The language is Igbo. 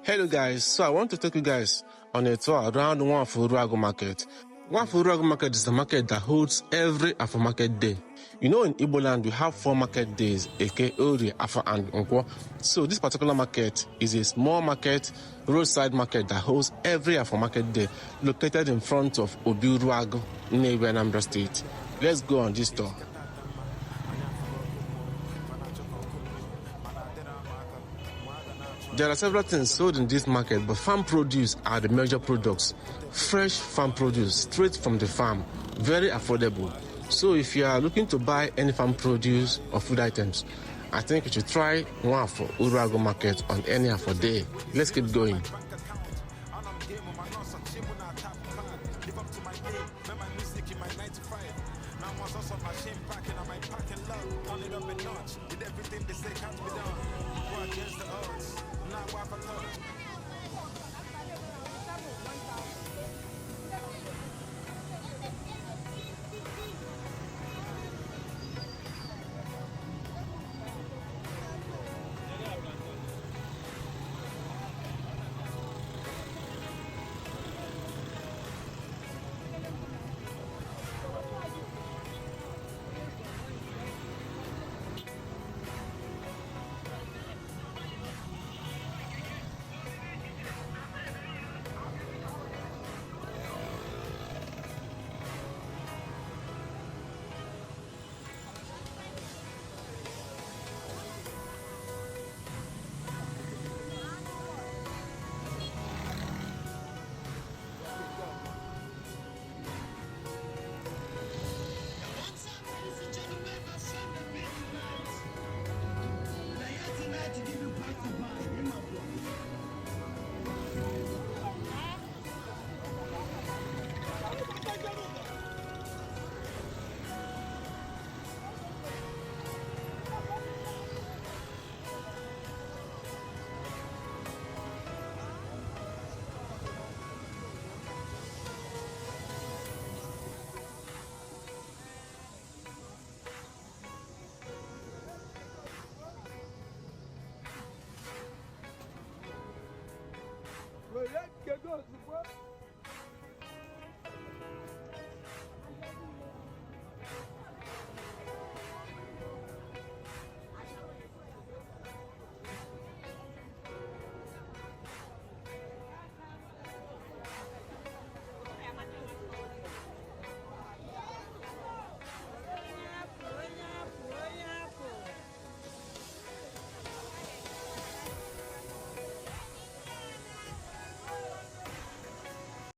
Hello guys, so I want to take you guys on a tour around Nwafor Uruagu Market. Nwafor Uruagu Market is the market that holds every Afo market day. You know, in Igbo land, we have 4 market days, Eke, Orie, Afo, and Nkwo. So this particular market is a small market, roadside market that holds every Afo market day, located in front of Obi Uruagu, Nnewi, Anambra State. Let's go on this tour. There are several things sold in this market, but farm produce are the major products. Fresh farm produce straight from the farm, very affordable. So if you are looking to buy any farm produce or food items, I think you should try Nwafor Uruagu Market on any Afo day. Let's keep going.